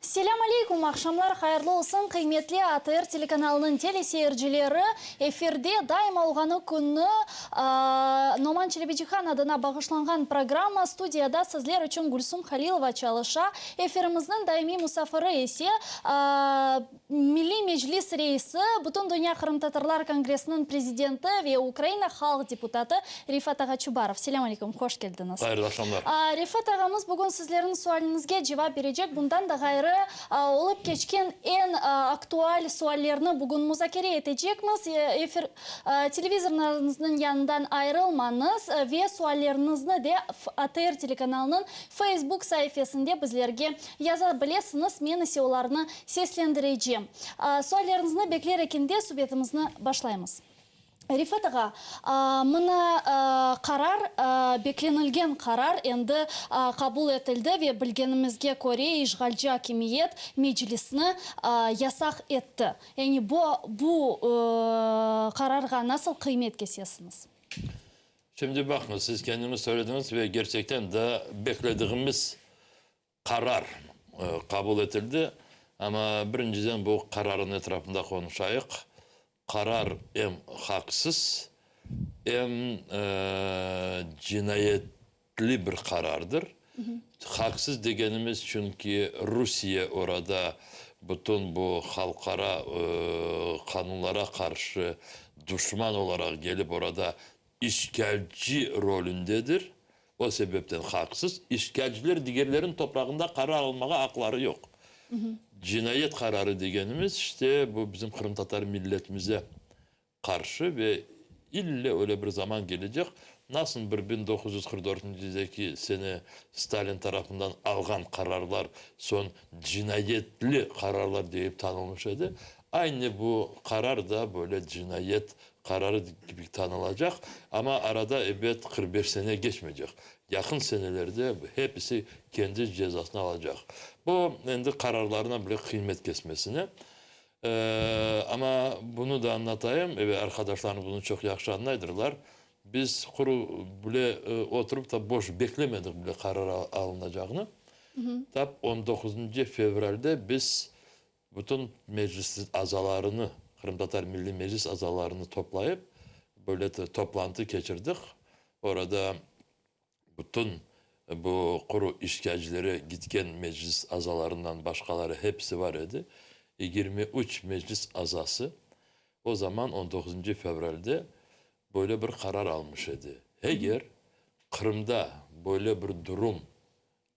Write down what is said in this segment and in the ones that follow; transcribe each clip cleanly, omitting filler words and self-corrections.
Selâm aleykum, aqşamlar hayırlı olsun, qıymetli ATR telekanalınıñ teleseyircileri! Efirde daima olğanı künü Noman Çelebicihan adına bağışlanğan programma studiyada sizler içün Gülsum Halilova çalışa. Efirimizniñ daimiy musafiri ise Milliy Meclis reisi, Bütündünya qırımtatarlar kongressiniñ prezidenti ve Ukraina halq deputatı Refat ağa Çubarov. Selâm aleykum, hoş keldiñiz. Hayırlı aqşamlar. Refat ağamız bugün sizlerniñ sualiñizge cevap berecek. Bundan da ğayrı, olıp keçken eñ aktual suallerni bugün muzakere etecekmiz. Efir, televizorlarıñıznıñ yanından ayırılmañız ve sualleriñizni de ATR telekanalınıñ Facebook saifesinde bizlerge Yaza bilesiñiz, men ise olarnı seslendirecem. Sualleriñizni bekler ekende subetimizni başlaymız. Refat ağa, mına qarar, beklenilgen qarar endi qabul etildi ve bilgenimizge köre işğalci akimiyet Meclisni yasaq etti. Yani bu bu qararğa nasıl qıymet kesesiñiz? Şimdi baqıñız, siz kendiñiz söylediñiz ve gerçekten de beklediğimiz qarar qabul etildi. Amma birinciden bu qararnıñ etrafında qonuşayıq. Qarar em haqsız, em cinayetli bir qarardır. Haqsız degenimiz, çünki Rusiye orada bütün bu halqara qanunlara qarşı duşman olaraq gelip orada işgalci rolündedir. O sebepten haqsız. İşgalciler digerlerniñ toprağında qarar almağa aqları yoq. Cinayet qararı degenimiz, işte, bu bizim qırımtatar milletimize qarşı ve ille öyle bir zaman kelecek, nasıl bir 1944-deki sene Stalin tarafından alğan qararlar soñ cinayetli qararlar deyip tanılmış edi, aynı bu qarar da böyle cinayet qararı kibi tanılacaq, amma arada, ebet, 45 sene geçmeycek. Yaqın senelerde hepisi kendi cezasını alacaq. Bu endi qararlarına bile qıymet kesmesine. Amma bunı da añlatayım, ve arqadaşlarım bunı çoq yahşı añlaydırlar, biz quru bile oturıp da boş beklemedik bile qarar alınacağını. Tap on doquzıncı fevralde biz bütün meclis azalarını, Qırımtatar Milliy Meclis azalarını toplayıp, böyle toplantı keçirdik. Orada Bütün bu quru işkâcilere gitken meclis azalarından başqaları hepsi var edi. 23 meclis azası o zaman on doquzıncı fevralde böyle bir qarar almış edi. Eger Qırımda böyle bir durum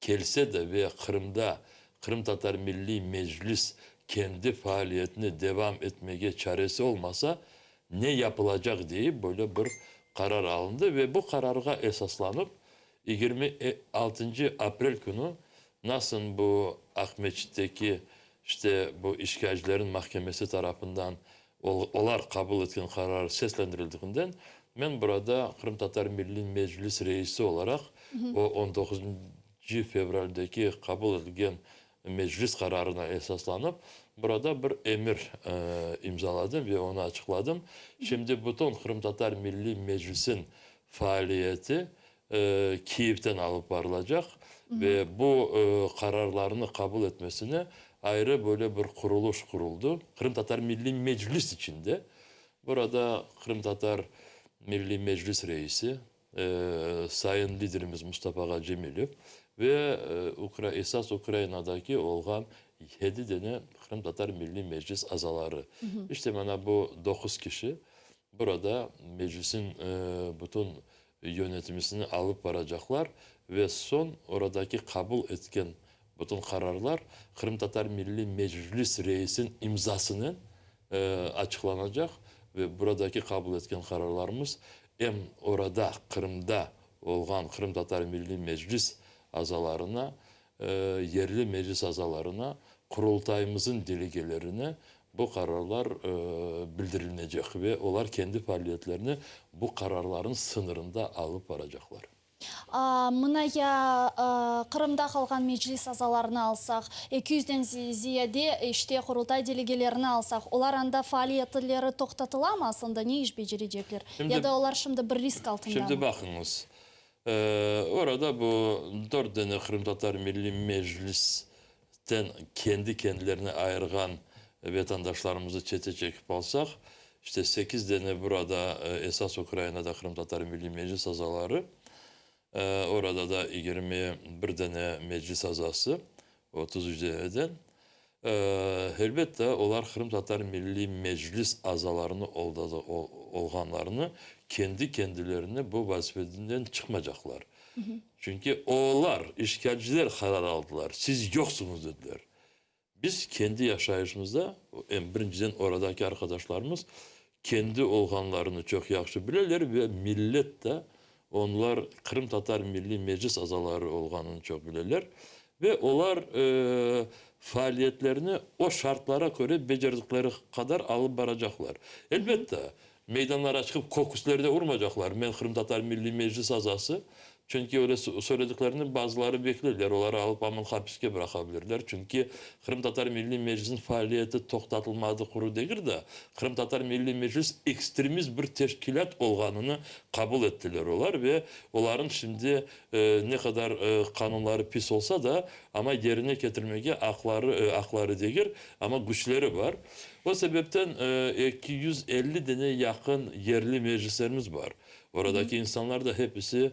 kelse de ve Qırımda Qırımtatar Milliy Meclis kendi faaliyetini devam etmege çaresi olmasa, ne yapılacaq deyip böyle bir qarar alındı ve bu qararğa esaslanıp 26 aprel künü nasıl bu Aqmeçitteki işte bu işgalcilerin mahkemesi tarafından olar qabul etken qarar seslendirildiginden men burada Qırımtatar Milliy Meclis reisi olaraq o 19 fevraldeki qabul etilgen Meclis qararına esaslanıp, burada bir emir imzaladım ve onı açıqladım. Şimdi bütün Qırımtatar Milliy Meclisin faaliyeti Kiyevden alıp barılacaq ve bu qararlarnı qabul etmesine ayrı böyle bir quruluş quruldı, Qırımtatar Milliy Meclis içinde. Burada Qırımtatar Milliy Meclis reisi, sayın liderimiz Mustafa Cemilev ve esas Ukrainadaki olğan yedi dene Qırımtatar Milliy Meclis azaları. İşte mana bu doquz kişi burada Meclisin bütün yönetimisini alıp baracaqlar ve soñ oradaki qabul etken bütün qararlar Qırımtatar Milliy Meclis reisin imzasınen açıqlanacaq ve buradaki qabul etken qararlarımız em orada, Qırımda olğan Qırımtatar Milliy Meclis azalarına, yerli meclis azalarına, Qurultayımızın delegelerine bu qararlar bildirilecek ve olar kendi faaliyetlerini bu qararların sıñırında alıp baracaqlar. Mına ya Qırımda qalğan meclis azalarını alsaq, eki yüzden ziyade işte Qurultay delegelerini alsaq, olar anda faaliyetleri toqtatılamı aslında, ne iş becerecekler? Ya da olar şimdi bir risk altındamı? Şimdi baqıñız, orada bu dört dane Qırımtatar Milliy Meclis. milletten kendi kendilerini ayırğan vetandaşlarımızı çete çekip alsaq, işte sekiz dene burada esas Ukrainada Qırımtatar Milliy Meclis azaları, orada da 21 dene meclis azası, 33 deneden, elbette, olar Qırımtatar Milliy Meclis azalarını olğanlarını kendi kendilerini bu vazifeden çıqmacaqlar. Çünki olar, işğalciler qarar aldılar, siz yoqsunız dediler. Biz kendi yaşayışımızda, em birinciden oradaki arqadaşlarımız kendi olğanlarını çoq yahşı bileler ve millet de onlar Qırımtatar Milliy Meclis azaları olğanını çoq bileler ve olar faaliyetlerini o şartlara köre becerdikleri qadar alıp baracaqlar. Elbette, meydanlara çıqıp köküslerine urmacaqlar, men Qırımtatar Milliy Meclis azası, Çünki öyle söylediklerini bazıları bekleyler, oları alıp aman hapiske bıraqabilirler. Çünki Qırımtatar Milliy Meclisiniñ faaliyeti toqtatılmadı quru degil de, Qırımtatar Milliy Meclis ekstremist bir teşkilât olğanını qabul ettiler olar ve olarıñ şimdi ne qadar qanunları pis olsa da, amma yerine ketirmege aqları, aqları degil, amma küçleri bar. O sebepten 250 dene yaqın yerli meclislerimiz bar. Oradaki insanlar da hepisi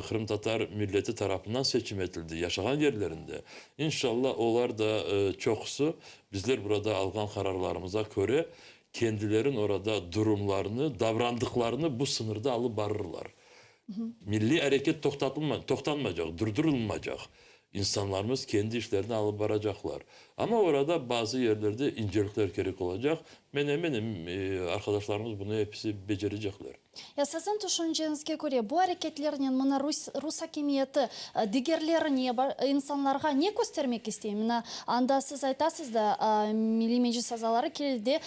qırımtatar milleti tarafından seçim etildi, yaşağan yerlerinde. İnşallah, olar da çoqusı bizler burada alğan qararlarımıza köre kendilerin orada durumlarını, davrandıqlarını bu sıñırda alıp barırlar. Milliy areket toqtatılma, toqtanmaycaq, durdurılmaycaq. İnsanlarımız kendi işlerini alıp baracaqlar. Amma orada bazı yerlerde incelikler kerek olacaq. Men eminim, arqadaşlarımız bunı episi becerecekler. Ya siziñ tüşünceñizge köre, bu areketlernen mına rus rus akimiyeti digerlerine, insanlarğa ne köstermek istey? Mına anda siz aytasız da, Milliy Meclis azaları kelide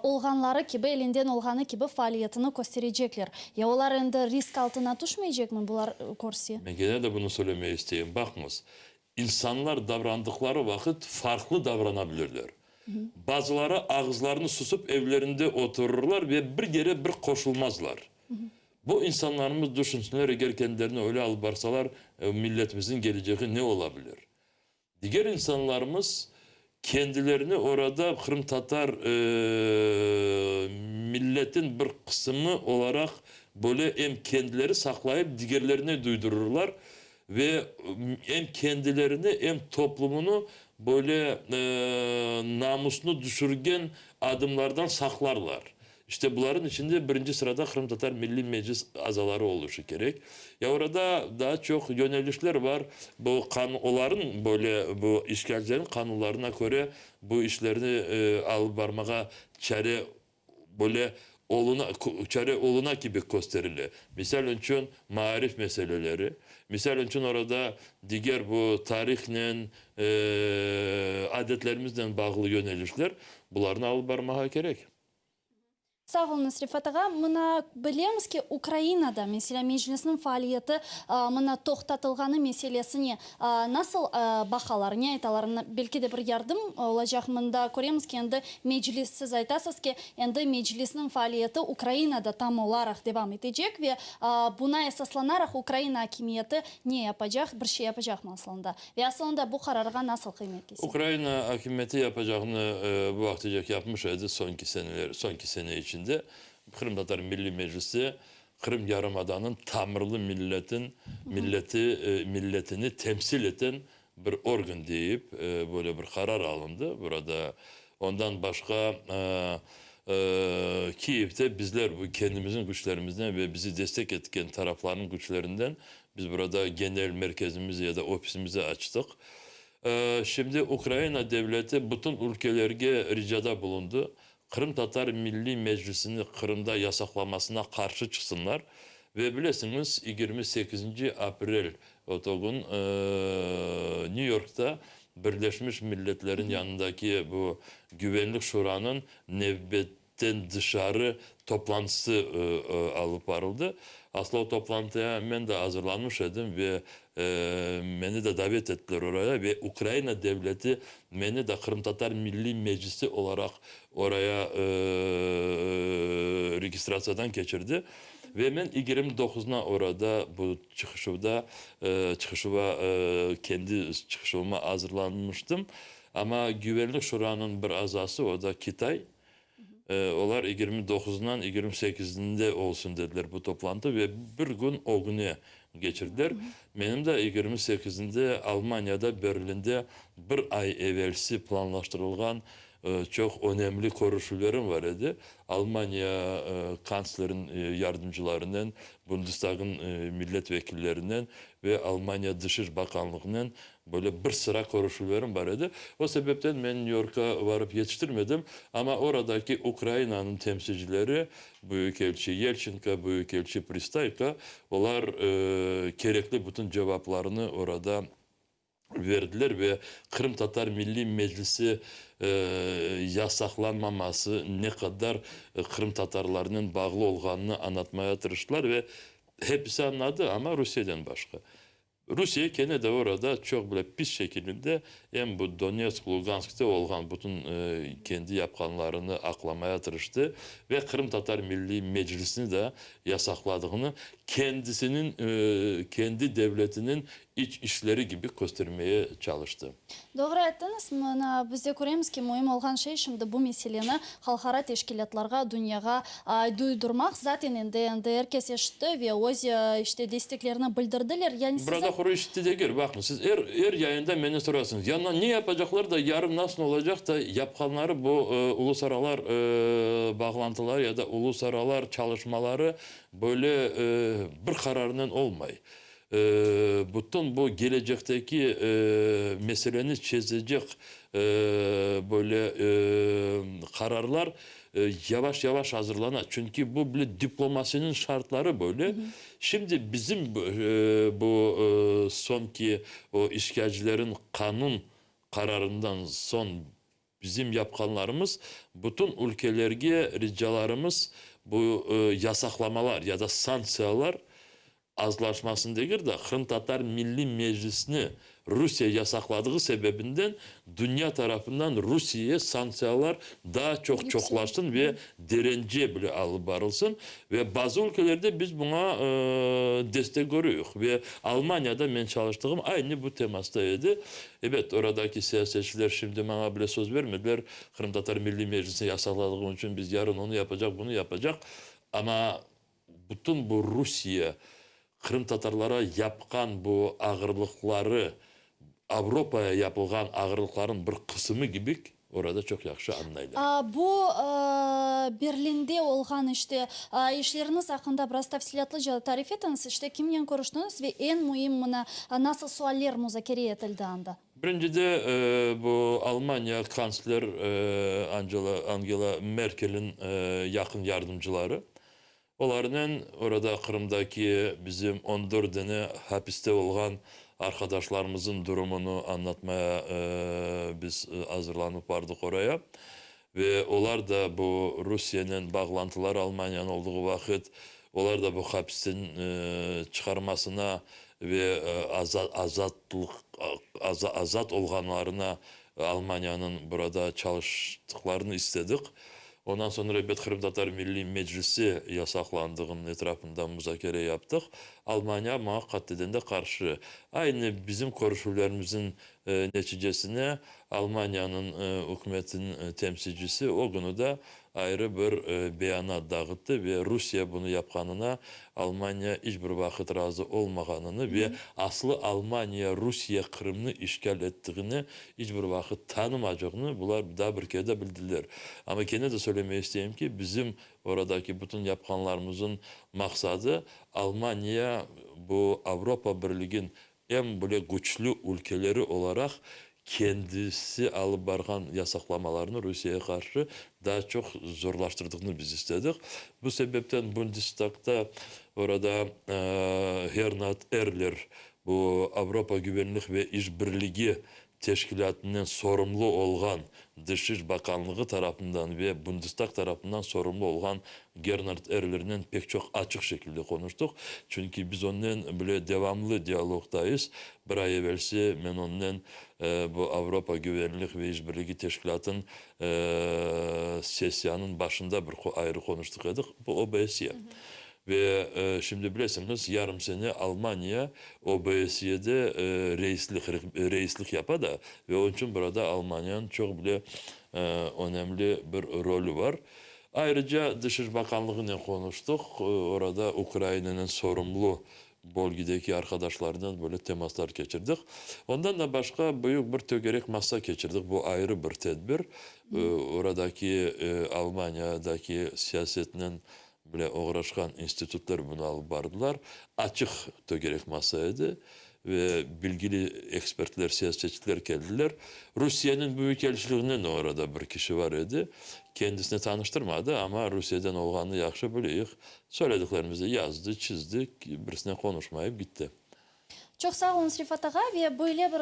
olğanları kibi, elinden olğanı kibi faaliyetini kösterecekler. Ya olar endi risk altına tüşmeycekmi bular körse? Men kene de bunı söylemege isteyim. Baqıñız, insanlar davrandıqları vaqıt farqlı davrana bilirler. Bazıları ağızlarını susıp evlerinde oturırlar ve bir yere bir qoşulmazlar. Bu insanlarımız düşünsinler, eger kendilerini öyle alıp barsalar, milletimizniñ kelecegi ne ola bilir? Diger insanlarımız kendilerini orada qırımtatar milletin bir qısımı olaraq böyle em kendileri saqlayıp digerlerine duydurırlar ve em kendilerini, em toplumını böyle namusnı düşürgen adımlardan saqlarlar. İşte buların içinde birinci sırada Qırımtatar Milliy Meclis azaları oluşı kerek. Ya orada daa çoq yönelişler bar. Bu qan, oların böyle bu işğalcilerin qanunlarına köre bu işlerni alıp barmağa çare böyle oluna, çare oluna kibi kösterile. Misal içün, maarif meseleleri, misal içün, orada diger bu tarihnen, adetlerimiznen bağlı yönelişler, bularnı alıp barmağa kerek. Sağ oluñız, Refat ağa. Mına, bilemiz ki, Ukrainada, meselâ, Meclisniñ faaliyeti mına toqtatılğanı meselesine nasıl baqalar, ne aytalar? Belki de bir yardım olacaq. Mında köremiz ki, endi Meclis, siz aytasız ki, endi Meclisniñ faaliyeti Ukrainada tam olaraq devam etecek ve buna esaslanaraq Ukraina akimiyeti ne yapacaq, bir şey yapacaqmı asılında? Ve asılında bu qararğa nasıl qıymet kese? Ukraina akimiyeti yapacağını bu vaqtacaq yapmış edi soñki seneler, soñki sene içinde. Qırımtatar Milliy Meclisi Qırım yarımadanıñ tamırlı milletin, milleti, milletini temsil eten bir organ deyip böyle bir qarar alındı burada. Ondan başqa Kiyevde bizler bu kendimizniñ küçlerimizden ve bizi destek etken taraflarnıñ küçlerinden Biz burada genel merkezimizi ya da ofisimizi açtıq. Şimdi Ukraina devleti bütün ülkelerge ricada bulundı, Qırımtatar Milliy Meclisini Qırımda yasaqlamasına qarşı çıqsınlar. Ve bilesiñiz, yigirmi sekizinci aprel o kün New Yorkta Birleşmiş Milletlerniñ yanındaki bu Güvenlik Şuranıñ nevbetten tışarı toplantısı alıp barıldı. Aslı o toplantıya men de azırlanmış edim ve meni de davet ettiler oraya ve Ukraina devleti meni de Qırımtatar Milliy Meclisi olaraq oraya registratsiyadan keçirdi. Ve men 29-na orada bu çıqışuvda, çıqışuva, kendi çıqışuvıma azırlanmıştım. Amma Güvenlik Şuranıñ bir azası, o da Kitay, olar 29-ndan 28-inde olsun dediler bu toplantı ve bir kün ögüne keçirdiler. Menim de 28-inde Almaniyada, Berlinde bir ay evelsi planlaştırılğan çoq önemli körüşüvlerim bar edi. Almaniya kantslerin yardımcılarınen, Bundestagın millet vekillerinen ve Almaniya Dışış bakanlığınen böyle bir sıra körüşüvlerim bar edi. O sebepten men Nyu Yorkqa varıp yetiştirmedim, amma oradaki Ukrainanıñ temsilcileri, Büyükelçi Yelçenko, Büyükelçi Pristayko, olar kerekli bütün cevaplarnı orada berdiler ve Qırımtatar Milliy Meclisi yasaqlanmaması ne qadar qırımtatarlarnen bağlı olğanını añlatmaya tırıştılar ve hepisi añladı, amma Rusiyeden başqa. Rusiye kene de orada çoq bile pis şekilinde em bu Donetsk, Luganskte olğan bütün kendi yapqanlarını aqlamaya tırıştı ve Qırımtatar Milliy Meclisini de yasaqladığını kendisiniñ, kendi devletiniñ iç işleri kibi köstermeye çalıştı. Doğru ayttıñız. Mına, biz de köremiz ki, müim olğan şey şimdi bu meseleni halqara teşkilâtlarğa, dünyağa duydurmaq. Zaten endi, endi er kes eşitti ve öz, işte, desteklerini bildirdiler. Yani Burada siziñ. quru işitti degil. Baqıñ, siz er, er yayında menden sorasıñız, ya ne yapacaqlar da, yarın nasıl olacaq da, yapqanları bu ulusaralar bağlantıları ya da ulusaralar çalışmaları böyle bir qararnen olmay. Bütün bu kelecekteki meseleni çezecek böyle qararlar yavaş-yavaş azırlana. Çünki bu bile diplomasiniñ şartları böyle. Şimdi bizim bu soñki o işğalcilerin qanun qararından soñ bizim yapqanlarımız, bütün ülkelerge ricalarımız bu yasaqlamalar ya da sanktsiyalar azlaşmasın degil de, Qırımtatar Milliy Meclisini Rusiye yasaqladığı sebebinden dünya tarafından Rusiyeye sanktsiyalar daa çoq çoqlaşsın ve derence bile alıp barılsın. Ve bazı ülkelerde biz buña destek körüyik. Ve Almaniyada men çalıştığım aynı bu temasta edi. Ebet, oradaki siyasetçiler şimdi maña bile söz bermediler, Qırımtatar Milliy Meclisini yasaqladığım içün biz yarın onı yapacaq, bunı yapacaq. Amma bütün bu Rusiye qırımtatarlara yapqan bu ağırlıqları Avropaya yapılğan ağırlıqların bir qısımı kibi orada çoq yahşı añlaylar. Bu Berlinde olğan işte işleriñiz aqqında biraz tafsilâtlıca tarif etiñiz. İşte kimnen körüştiñiz ve eñ müim mına nasıl sualler muzakere etildi anda? Birincide bu Almaniya kantsler Angela Angela Merkelin yaqın yardımcıları. Olarnen orada Qırımdaki bizim 14 dane hapiste olğan arqadaşlarımızın durumını añlatmaya biz azırlanıp bardıq oraya. Ve olar da bu Rusiyenen bağlantılar Almaniyanıñ olduğu vaqıt, olar da bu hapisten çıqarmasına ve azatlıq azat olğanlarına Almaniyanıñ burada çalıştıqlarını istedik. Ondan soñra, ebet, Qırımtatar Milliy Meclisi yasaqlandığınıñ etrafında muzakere yaptıq. Almaniya buña qatiden de qarşı. Aynı bizim körüşüvlerimizniñ neticesine Almaniyanıñ ükümetiniñ temsilcisi o künü de ayrı bir beyanat dağıttı ve Rusiye bunı yapqanına Almaniya iç bir vaqıt razı olmağanını ve aslı Almaniya Rusiye Qırımnı işğal ettiğini iç bir vaqıt tanımacağını bular daa bir kere de bildiler. Amma kene de söylemege isteyim ki, bizim oradaki bütün yapqanlarımızın maqsadı Almaniya bu Avropa Birligin em bile küçlü ülkeleri olaraq kendisi alıp barğan yasaqlamalarnı Rusiyege qarşı daa çoq zorlaştırdığını biz istedik. Bu sebepten Bundestagda orada Gernot Erler, bu Avropa Güvenlik ve İşbirligi Teşkilâtınen sorumlu olğan Dışış bakanlığı tarafından ve Bundestag tarafından sorumlu olğan Gernot Erlernen pek çoq açıq şekilde qonuştıq. Çünki biz onnen bile devamlı dialogdayız. Bir ay evelsi men onnen bu Avropa Güvenlik ve İşbirligi Teşkilâtın sessiyanıñ başında bir ayrı qonuştıq edik, bu OBSE. Ve şimdi bilesiñiz, yarım sene Almaniya OBSYede reislik reislik yapa da, ve onıñ içün burada Almaniyanıñ çoq bile önemli bir rolü bar. Ayrıca Dışış bakanlığınen qonuştıq, orada Ukrainanen sorumlu bölgedeki arqadaşlarnen böyle temaslar keçirdik. Ondan da başqa büyük bir tögerek masa keçirdik, bu ayrı bir tedbir. Oradaki Almaniyadaki siyasetnen bile oğraşqan institutlar bunı alıp bardılar. Açıq tögerek masa edi ve bilgili ekspertler, siyasetçiler keldiler. Rusiyeniñ büyükelçiliginden de orada bir kişi bar edi. Kendisini tanıştırmadı, amma Rusiyeden olğanını yahşı bileyik. Söylediklerimizni yazdı, çizdi, birisinen qonuşmayıp gitti. Çoq sağ oluñız, Refat ağa. Ve böyle bir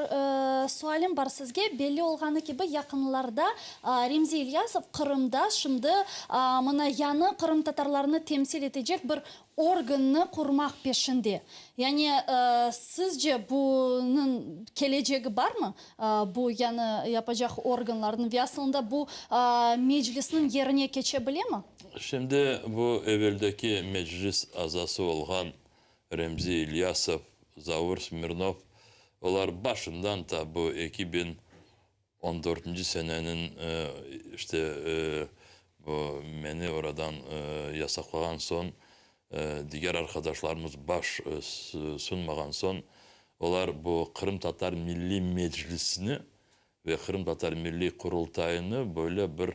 sualim bar sizge. Belli olğanı kibi, yaqınlarda Remzi İlyasov Qırımda şimdi mına yañı qırımtatarlarnı temsil etecek bir organnı qurmaq peşinde. Yani, sizce, bunıñ kelecegi barmı, bu yañı yapacaq organlarnıñ ve asılında bu Meclisniñ yerine keçe bilemi? Şimdi bu eveldeki Meclis azası olğan Remzi İlyasov, Zaur Smirnov, olar başından ta bu 2014-nci seneniñ işte bu meni oradan yasaqlağan soñ, diger arqadaşlarımız baş sunmağan soñ, olar bu Qırımtatar Milliy Meclisini ve Qırımtatar Milliy Qurultayını böyle bir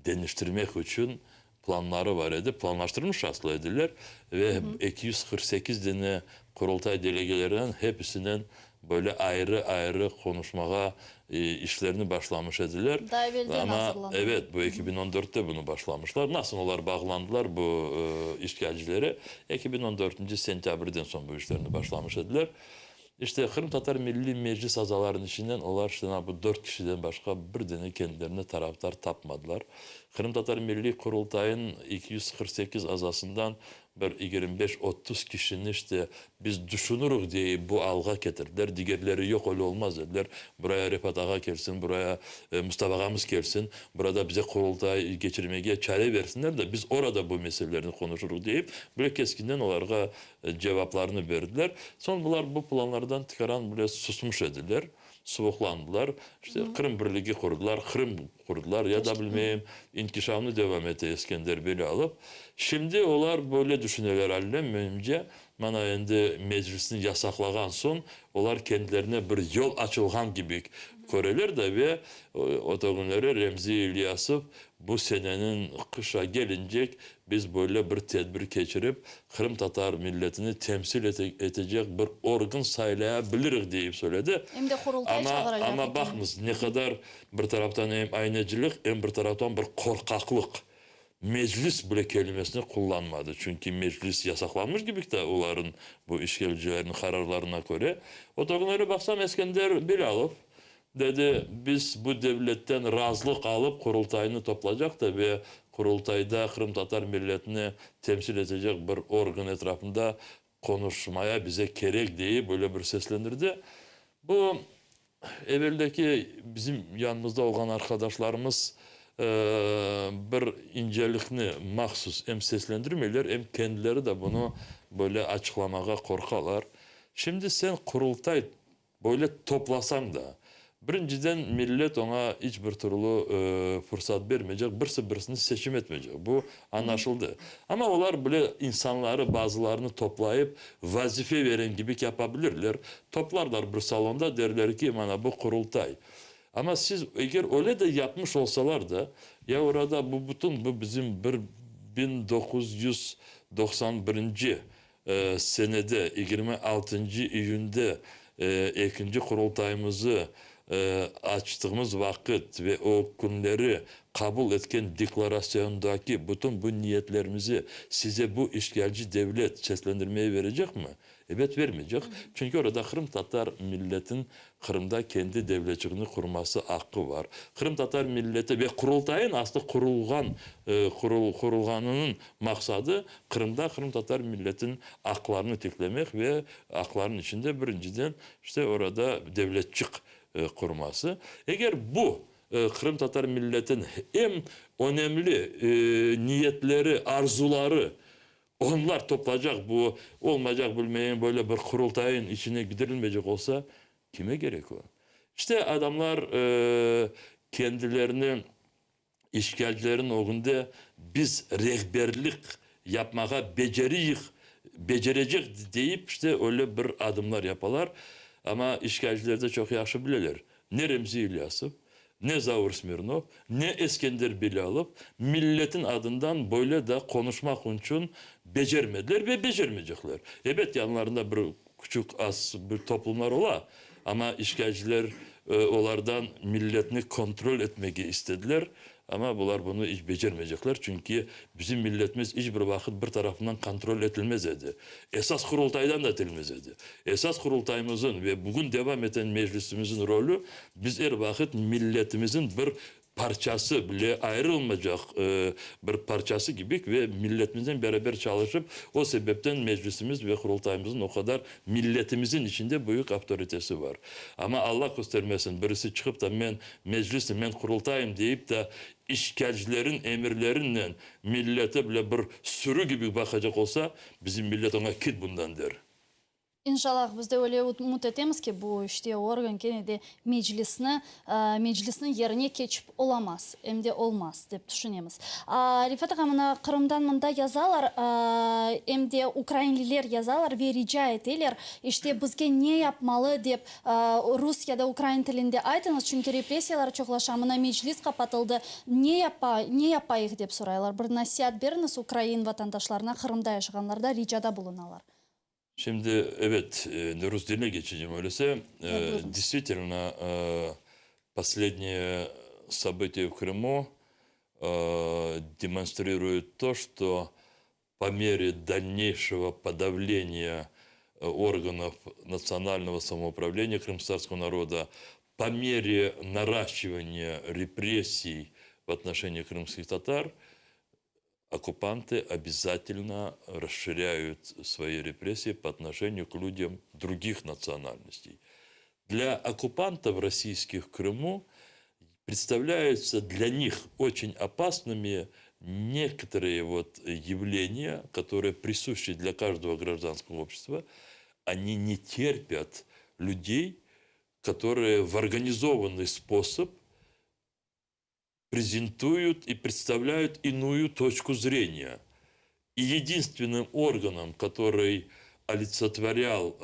deñiştirmek içün planları bar edi, planlaştırmış aslı ediler ve 248 dane Qurultay delegelerinen hepisinen böyle ayrı-ayrı qonuşmağa işlerini başlamış ediler. Daa evelden Amma, azırlanğan. evet, bu 2014-te bunı başlamışlar. Nasıl olar bağlandılar bu işğalcilere? 2014-nci sentâbrden soñ bu işlerni başlamış ediler. İşte, Qırımtatar Milliy Meclis azalarınıñ içinden olar işte bu dört kişiden başqa bir dane kendilerine tarafdar tapmadılar. Qırımtatar Milliy Qurultayınıñ 248 azasından bir 25-30 kişini işte biz düşünürük deyip bu alğa ketirdiler. Digerleri yoq, öyle olmaz dediler. Buraya Refat ağa kelsin, buraya Mustafa ağamız kelsin, burada bize Qurultay keçirmege çare bersinler de, biz orada bu meselelerni qonuşurıq deyip, böyle keskinden olarğa cevaplarını berdiler. Soñ bular bu planlardan tikaran bile susmış ediler, suvuqlandılar. İşte, Qırım birligi qurdılar, Qırım qurdılar, ya da bilmeyim, inkişafnı devam ete Eskender Belâlov. Şimdi olar böyle düşüneler allem, menimce, mana endi Meclisni yasaqlağan soñ, olar kendilerine bir yol açılğan kibi köreler de ve o künleri Remzi İlyasov bu seneniñ qışa gelincek biz böyle bir tedbir keçirip, qırımtatar milletini temsil etecek bir organ saylaya bilirik, deyip söyledi. Em de Qurultay Amma, çağıracaq amma eken. baqıñız, ne qadar bir taraftan em aynecilik, em bir taraftan bir qorqaqlıq. Meclis bile kelimesini qullanmadı, çünki Meclis yasaqlanmış kibi de olarnıñ, bu işğalcilerniñ qararlarına köre. O künleri baqsam, Eskender Bilâlov dedi, biz bu devletten razılıq alıp Qurultaynı toplacaq da ve Qurultayda qırımtatar milletini temsil etecek bir organ etrafında qonuşmaya bize kerek deyip böyle bir seslendirdi. Bu eveldeki bizim yanımızda olğan arqadaşlarımız bir incelikni mahsus em seslendirmeyler, em kendileri de bunı böyle açıqlamağa qorqalar. Şimdi sen Qurultay böyle toplasañ da, birinciden millet oña iç bir türlü fursat bermeycek, birisi birisini seçim etmeycek. Bu añlaşıldı. Amma olar bile insanları bazılarını toplayıp vazife veren kibi yapa bilirler. Toplarlar bir salonda, derler ki, mana bu Qurultay. Amma siz eger öyle de yapmış olsalar da, ya orada bu bütün bu bizim 1991-nci senede 26-ncı iyünde ekinci Qurultayımızı açtığımız vaqıt ve o künleri qabul etken deklarasyondaki bütün bu niyetlerimizi size bu işğalci devlet seslendirmeye verecekmi? Ebet, vermeycek. Çünki orada qırımtatar milletin Qırımda kendi devletçigini qurması aqqı bar. Qırımtatar milleti ve Qurultayın aslı qurulğan qurulğanınıñ maqsadı Qırımda qırımtatar milletin aqlarını tiklemek ve aqlarnıñ içinde birinciden işte orada devletçik qurması. Eger bu qırımtatar milletin em önemli niyetleri, arzuları. Onlar toplaycaq bu olmaycaq bilmeyim böyle bir qurultayın içine gidirilmeycek olsa, kime kerek o? İşte adamlar kendilerini işğalcilerin ögünde biz rehberlik yapmağa beceriyik, becerecek deyip işte öyle bir adımlar yapalar. Amma işğalciler de çoq yahşı bileler, ne Remzi İlyasov, ne Zaur Smirnov, ne Eskender Bilâlov milletin adından böyle da qonuşmaq içün becermediler ve becermeycekler. Ebet, yanlarında bir küçük az bir toplumlar ola, amma işğalciler olardan milletni kontrol etmege istediler, amma bular bunı iç becermeycekler, çünki bizim milletimiz iç bir vaqıt bir tarafından kontrol etilmez edi. Esas Qurultaydan da etilmez edi. Esas Qurultayımızın ve bugün devam eten Meclisimizin rolü, biz er vaqıt milletimizin bir parçası, bile ayırılmaycaq bir parçası kibik ve milletimiznen beraber çalışıp, o sebepten Meclisimiz ve Qurultayımızın o qadar milletimizin içinde büyük avtoritesi var. Amma Alla köstermesin, birisi çıqıp da men Meclisim, men Qurultayım deyip da işğalcilerin emirlerinen milleti bile bir sürü kibi baqacaq olsa, bizim millet oña kit bundan der. İnşallah, biz de öyle ümüt etemiz ki, bu işte organ kene de Meclisni, Meclisniñ yerine keçip olamaz, em de olmaz, dep tüşünemiz. Refat ağa, mına Qırımdan mında yazalar, em de ukrainliler yazalar ve rica eteler, işte bizge ne yapmalı dep rus ya da ukrain tilinde aytıñız, çünki repressiyalar çoqlaşa, mına Meclis qapatıldı, ne yapa, ne yapayıq dep soraylar. Bir nasiat beriñiz ukrain vatandaşlarına, Qırımda yaşağanlarda ricada bulunalar. Şimdi, evet, rus diline geçeceğim öyleyse. Действительно, последние события в Крыму демонстрируют то, что по мере дальнейшего подавления органов национального самоуправления крымскотатарского народа, по мере наращивания репрессий в отношении крымских татар, оккупанты обязательно расширяют свои репрессии по отношению к людям других национальностей. Для оккупантов российских в Крыму представляются для них очень опасными некоторые вот явления, которые присущи для каждого гражданского общества. Они не терпят людей, которые в организованный способ презентуют и представляют иную точку зрения. И единственным органом, который олицетворял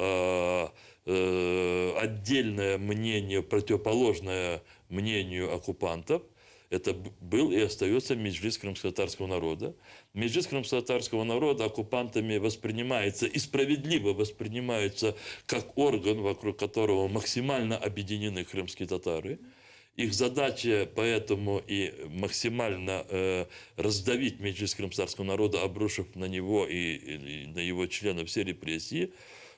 отдельное мнение, противоположное мнению оккупантов, это был и остается Меджлис крымско-татарского народа. Меджлис крымско-татарского народа оккупантами воспринимается и справедливо воспринимается как орган, вокруг которого максимально объединены крымские татары. Их задача поэтому и максимально раздавить Меджлис крымско-татарского народа, обрушив на него и на его членов все репрессии.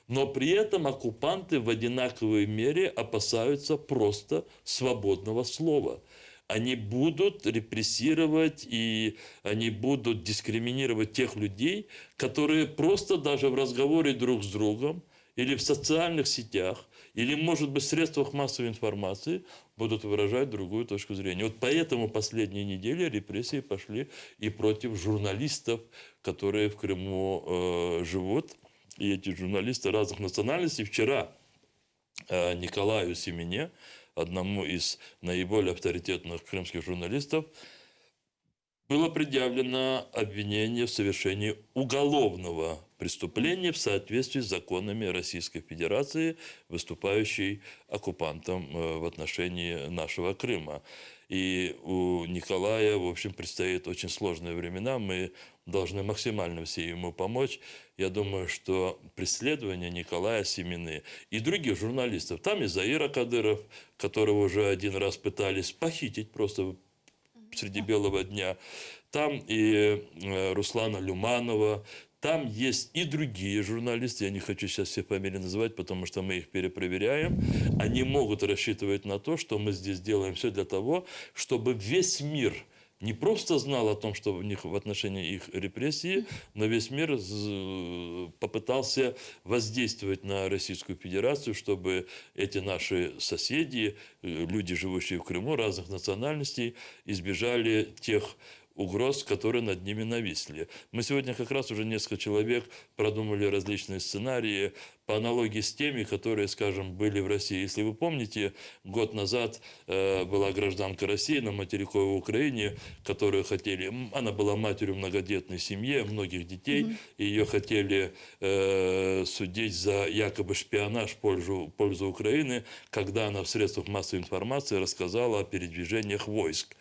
Но при этом оккупанты в одинаковой мере опасаются просто свободного слова. Они будут репрессировать и они будут дискриминировать тех людей, которые просто даже в разговоре друг с другом или в социальных сетях, или, может быть, в средствах массовой информации будут выражать другую точку зрения. Вот поэтому последние недели репрессии пошли и против журналистов, которые в Крыму живут. И эти журналисты разных национальностей. Вчера Николаю Семене, одному из наиболее авторитетных крымских журналистов, было предъявлено обвинение в совершении уголовного преступления в соответствии с законами Российской Федерации, выступающей оккупантом в отношении нашего Крыма. И у Николая, в общем, предстоит очень сложные времена. Мы должны максимально все ему помочь. Я думаю, что преследование Николая Семены и других журналистов, там и Заира Кадыров, которого уже один раз пытались похитить просто среди белого дня, там и Руслана Люманова, там есть и другие журналисты, я не хочу сейчас все фамилии называть, потому что мы их перепроверяем. Они могут рассчитывать на то, что мы здесь делаем все для того, чтобы весь мир не просто знал о том, что в них в отношении их репрессии, но весь мир попытался воздействовать на Российскую Федерацию, чтобы эти наши соседи, люди, живущие в Крыму, разных национальностей, избежали тех угроз, которые над ними нависли. Мы сегодня как раз уже несколько человек продумали различные сценарии по аналогии с теми, которые, скажем, были в России. Если вы помните, год назад была гражданка России на материковой Украине, которую хотели, она была матерью многодетной семьи, многих детей, и ее хотели судить за якобы шпионаж в пользу Украины, когда она в средствах массовой информации рассказала о передвижениях войск.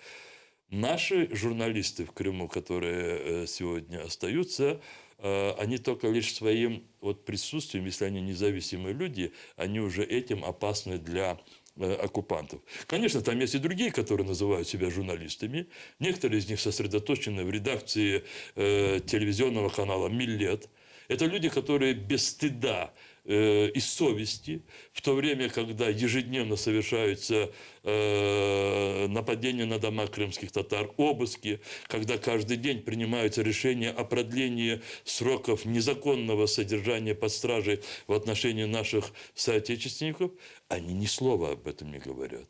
Наши журналисты в Крыму, которые сегодня остаются, они только лишь своим вот присутствием, если они независимые люди, они уже этим опасны для оккупантов. Конечно, там есть и другие, которые называют себя журналистами. Некоторые из них сосредоточены в редакции телевизионного канала «Миллет». Это люди, которые без стыда и совести, в то время, когда ежедневно совершаются нападения на дома крымских татар, обыски, когда каждый день принимаются решения о продлении сроков незаконного содержания под стражей в отношении наших соотечественников, они ни слова об этом не говорят.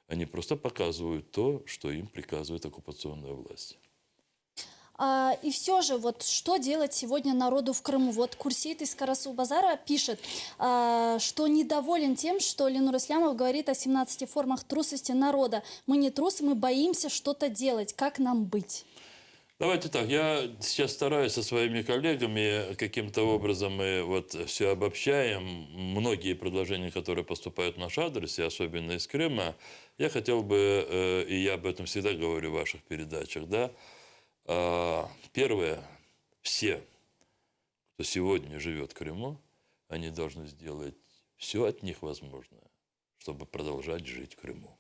Они просто показывают то, что им приказывает оккупационная власть. И все же, вот что делать сегодня народу в Крыму? Вот Курсит из Карасу-Базара пишет, что недоволен тем, что Ленур Ислямов говорит о 17 формах трусости народа. Мы не трусы, мы боимся что-то делать. Как нам быть? Давайте так, я сейчас стараюсь со своими коллегами, каким-то образом мы вот все обобщаем. Многие предложения, которые поступают в наш адрес, и особенно из Крыма, я хотел бы, и я об этом всегда говорю в ваших передачах, да, первое, все, кто сегодня живет в Крыму, они должны сделать все от них возможное, чтобы продолжать жить в Крыму.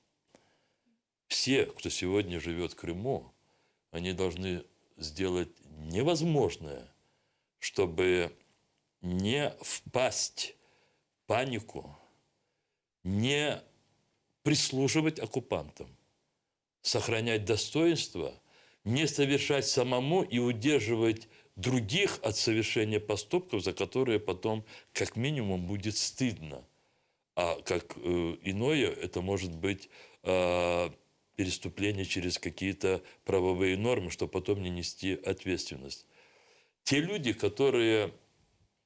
Все, кто сегодня живет в Крыму, они должны сделать невозможное, чтобы не впасть в панику, не прислуживать оккупантам, сохранять достоинство, не совершать самому и удерживать других от совершения поступков, за которые потом как минимум будет стыдно. А как иное, это может быть переступление через какие-то правовые нормы, чтобы потом не нести ответственность. Те люди, которые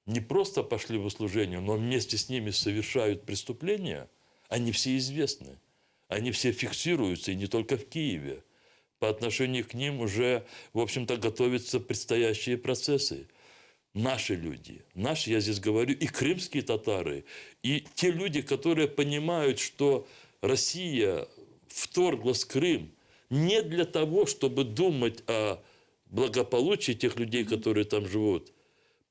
не просто пошли в услужение, но вместе с ними совершают преступления, они все известны. Они все фиксируются, и не только в Киеве. По отношению к ним уже, в общем-то, готовятся предстоящие процессы. Наши люди, наши, я здесь говорю, и крымские татары, и те люди, которые понимают, что Россия вторглась в Крым не для того, чтобы думать о благополучии тех людей, которые там живут,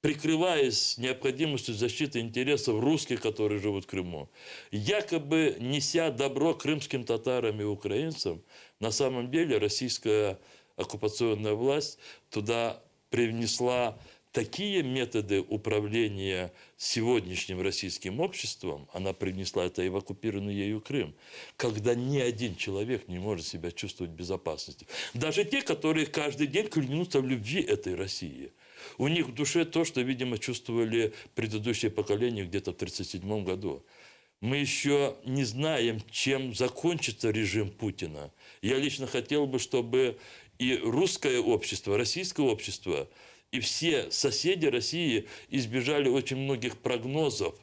прикрываясь необходимостью защиты интересов русских, которые живут в Крыму, якобы неся добро крымским татарам и украинцам, на самом деле российская оккупационная власть туда привнесла такие методы управления сегодняшним российским обществом, она принесла это и в оккупированный ею Крым, когда ни один человек не может себя чувствовать в безопасности. Даже те, которые каждый день клянутся в любви этой России. У них в душе то, что, видимо, чувствовали предыдущее поколение где-то в тридцать седьмом году. Мы еще не знаем, чем закончится режим Путина. Я лично хотел бы, чтобы и русское общество, российское общество, и все соседи России избежали очень многих прогнозов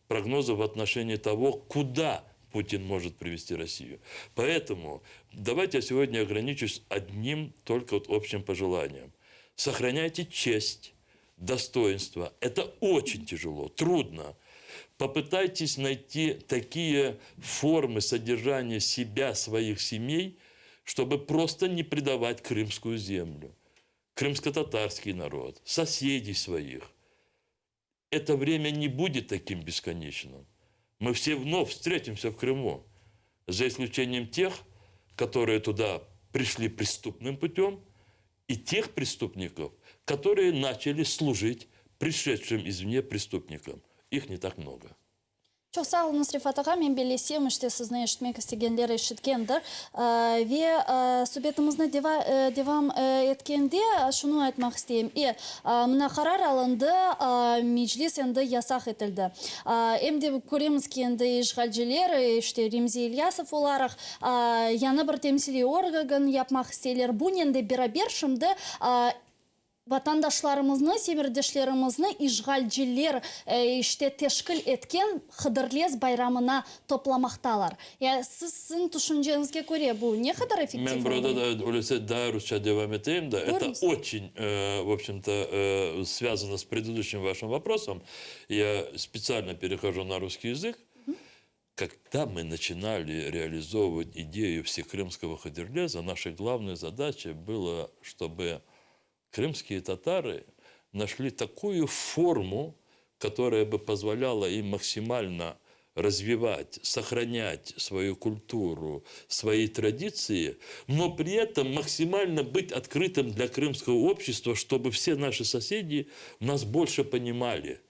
в отношении того, куда Путин может привести Россию. Поэтому давайте я сегодня ограничусь одним только общим пожеланием. Сохраняйте честь, достоинство. Это очень тяжело, трудно. Попытайтесь найти такие формы содержания себя, своих семей, чтобы просто не предавать крымскую землю, крымско-татарский народ, соседей своих. Это время не будет таким бесконечным. Мы все вновь встретимся в Крыму, за исключением тех, которые туда пришли преступным путем, и тех преступников, которые начали служить пришедшим извне преступникам. Их не так много. Çoq sağ oluñız, Refat ağa. Men bellesem, işte, sizni eşitmek istegenler eşitkendir. Ve subetimizni devam etkende şunı aytmaq isteyim. E, mına qarar alındı, Meclis endi yasaq etildi. Em de köremiz ki, endi işğalciler, işte, Remzi İlyasov olaraq, yañı bir temsiliy organ yapmaq isteyler. Bunen de beraber şimdi Vatandaşlarımıznı, semerdeşlerimizni işğalciler, işte, teşkil etken Hıdırlez bayramına toplamaqtalar. Ya siz, siziñ tüşünceñizge köre, bu ne qadar effektiv Men burada da, öylese, daa rusça devam eteyim da, это очень, в общем-то, связано с предыдущим вашим вопросом. Я специально перехожу на русский язык. Когда мы начинали реализовывать идею всекрымского Хыдырлеза, наша главная задача была, чтобы крымские татары нашли такую форму, которая бы позволяла им максимально развивать, сохранять свою культуру, свои традиции, но при этом максимально быть открытым для крымского общества, чтобы все наши соседи нас больше понимали.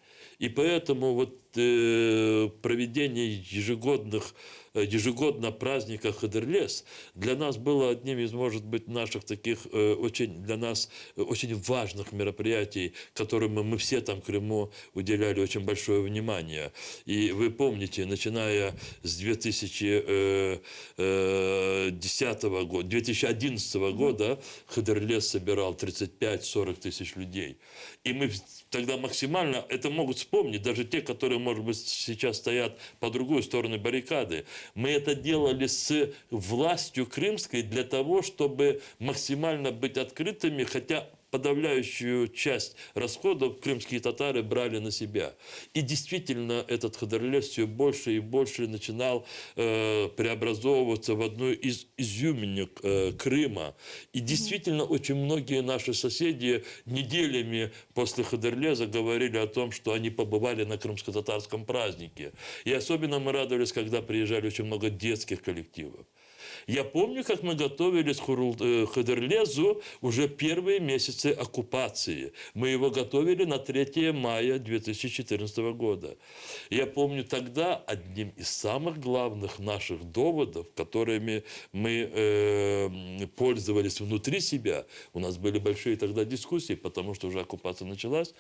И поэтому вот э, проведение ежегодных, э, ежегодно праздника Хыдырлез для нас было одним из, может быть, наших таких э, очень для нас э, очень важных мероприятий, которым мы все там в Крыму уделяли очень большое внимание. И вы помните, начиная с 2010 года, 2011 года Хыдырлез собирал 35-40 тысяч людей. И мы тогда максимально, это могут вспомнить даже те, которые, может быть, сейчас стоят по другую сторону баррикады. Мы это делали с властью крымской для того, чтобы максимально быть открытыми, хотя подавляющую часть расходов крымские татары брали на себя. И действительно этот Хыдырлез все больше и больше начинал э, преобразовываться в одну из изюминок э, Крыма. И действительно очень многие наши соседи неделями после Хыдырлеза говорили о том, что они побывали на крымско-татарском празднике. И особенно мы радовались, когда приезжали очень много детских коллективов. Я помню, как мы готовились к э, Хыдырлезу уже первые месяцы оккупации. Мы его готовили на 3 мая 2014 года. Я помню тогда одним из самых главных наших доводов, которыми мы э, пользовались внутри себя, у нас были большие тогда дискуссии, потому что уже оккупация началась,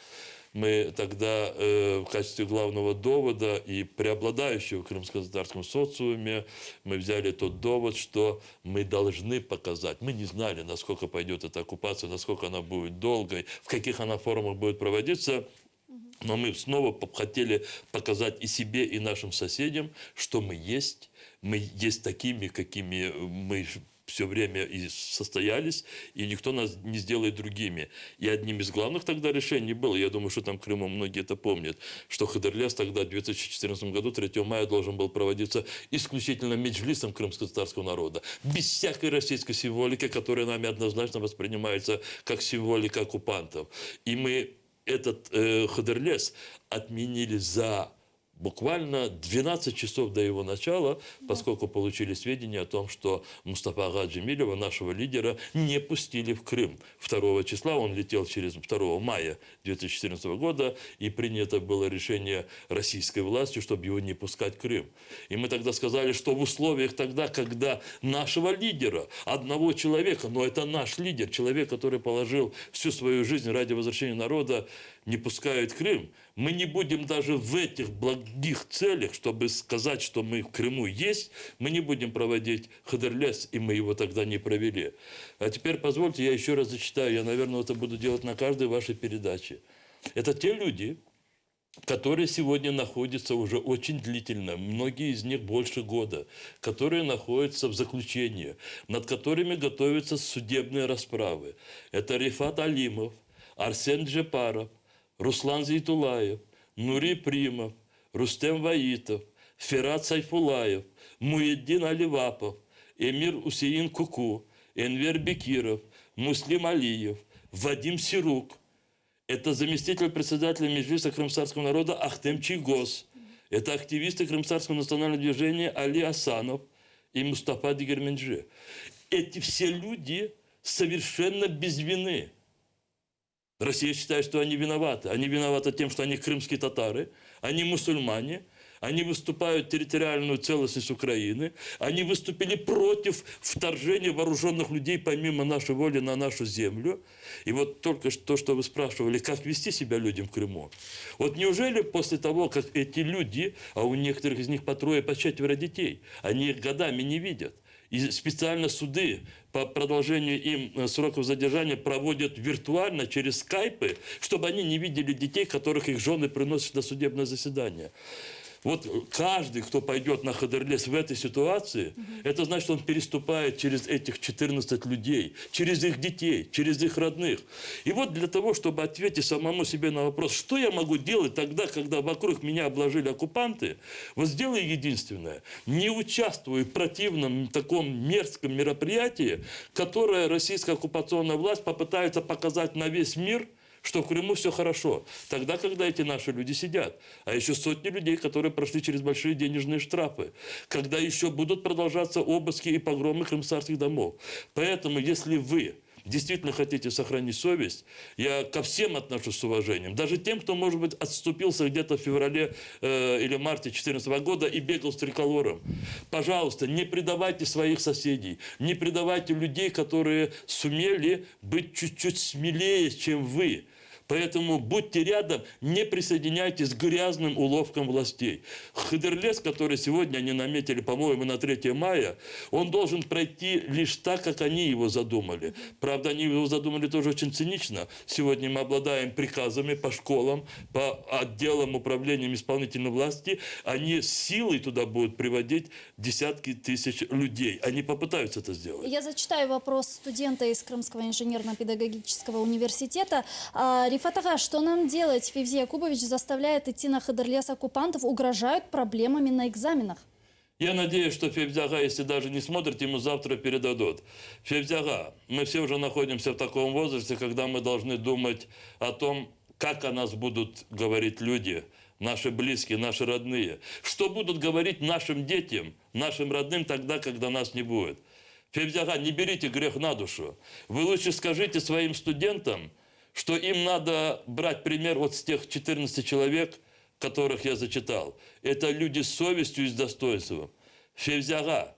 мы тогда э, в качестве главного довода и преобладающего в крымско-татарском социуме мы взяли тот довод, что мы должны показать. Мы не знали, насколько пойдет эта оккупация, насколько она будет долгой, в каких она формах будет проводиться. Но мы снова хотели показать и себе, и нашим соседям, что мы есть. Мы есть такими, какими мы все время и состоялись, и никто нас не сделает другими. И одним из главных тогда решений было, я думаю, что там в Крыму многие это помнят, что Хыдырлез тогда в 2014 году, 3 мая, должен был проводиться исключительно меджлисом крымско-татарского народа, без всякой российской символики, которая нами однозначно воспринимается как символика оккупантов. И мы этот э, Хыдырлез отменили за буквально 12 часов до его начала, поскольку получили сведения о том, что Мустафа ağa Джемилева, нашего лидера, не пустили в Крым. 2 числа он летел через 2 мая 2014 года, и принято было решение российской властью, чтобы его не пускать в Крым. И мы тогда сказали, что в условиях тогда, когда нашего лидера, одного человека, но это наш лидер, человек, который положил всю свою жизнь ради возвращения народа, не пускают в Крым, мы не будем даже в этих благих целях, чтобы сказать, что мы в Крыму есть, мы не будем проводить Хыдырлез, и мы его тогда не провели. А теперь позвольте, я еще раз зачитаю, я, наверное, это буду делать на каждой вашей передаче. Это те люди, которые сегодня находятся уже очень длительно, многие из них больше года, которые находятся в заключении, над которыми готовятся судебные расправы. Это Рефат Алимов, Арсен Джепаров, Руслан Зейтуллаев, Нури Примов, Рустем Ваитов, Ферат Сайфуллаев, Муеддин Аливапов, Эмир Усеин Куку, Энвер Бекиров, Муслим Алиев, Вадим Сирук. Это заместитель председателя Меджлиса крымскотатарского народа Ахтем Чийгоз. Это активисты Крымскотатарского национального движения Али Асанов и Мустафа Дегерменджи. Эти все люди совершенно без вины. Россия считает, что они виноваты. Они виноваты тем, что они крымские татары, они мусульмане. Они выступают территориальную целостность Украины, они выступили против вторжения вооруженных людей помимо нашей воли на нашу землю. И вот только что, что вы спрашивали, как вести себя людям в Крыму. Вот неужели после того, как эти люди, а у некоторых из них по трое, по четверо детей, они их годами не видят, и специально суды по продолжению им э, сроков задержания проводят виртуально через скайпы, чтобы они не видели детей, которых их жены приносят на судебное заседание. Вот каждый, кто пойдет на Хыдырлез в этой ситуации, угу. это значит, он переступает через этих 14 людей, через их детей, через их родных. И вот для того, чтобы ответить самому себе на вопрос, что я могу делать тогда, когда вокруг меня обложили оккупанты, вот сделай единственное, не участвуй в противном таком мерзком мероприятии, которое российская оккупационная власть попытается показать на весь мир – что в Крыму все хорошо. Тогда, когда эти наши люди сидят. А еще сотни людей, которые прошли через большие денежные штрафы. Когда еще будут продолжаться обыски и погромы крымсарских домов. Поэтому, если вы действительно хотите сохранить совесть, я ко всем отношусь с уважением. Даже тем, кто, может быть, отступился где-то в феврале э, или марте 2014 года и бегал с триколором. Пожалуйста, не предавайте своих соседей, не предавайте людей, которые сумели быть чуть-чуть смелее, чем вы. Поэтому будьте рядом, не присоединяйтесь к грязным уловкам властей. Хыдырлез, который сегодня они наметили, по-моему, на 3 мая, он должен пройти лишь так, как они его задумали. Правда, они его задумали тоже очень цинично. Сегодня мы обладаем приказами по школам, по отделам управлением исполнительной власти. Они силой туда будут приводить десятки тысяч людей. Они попытаются это сделать. Я зачитаю вопрос студента из Крымского инженерно-педагогического университета. А, Рефат ağa, что нам делать? Февзи Якубович заставляет идти на Хыдырлез оккупантов, угрожают проблемами на экзаменах. Я надеюсь, что Февзи ağa, если даже не смотрит, ему завтра передадут. Февзи ağa, мы все уже находимся в таком возрасте, когда мы должны думать о том, как о нас будут говорить люди, наши близкие, наши родные. Что будут говорить нашим детям, нашим родным тогда, когда нас не будет. Февзи ağa, не берите грех на душу. Вы лучше скажите своим студентам, что им надо брать пример вот с тех 14 человек, которых я зачитал. Это люди с совестью и с достоинством. Февзи ağa,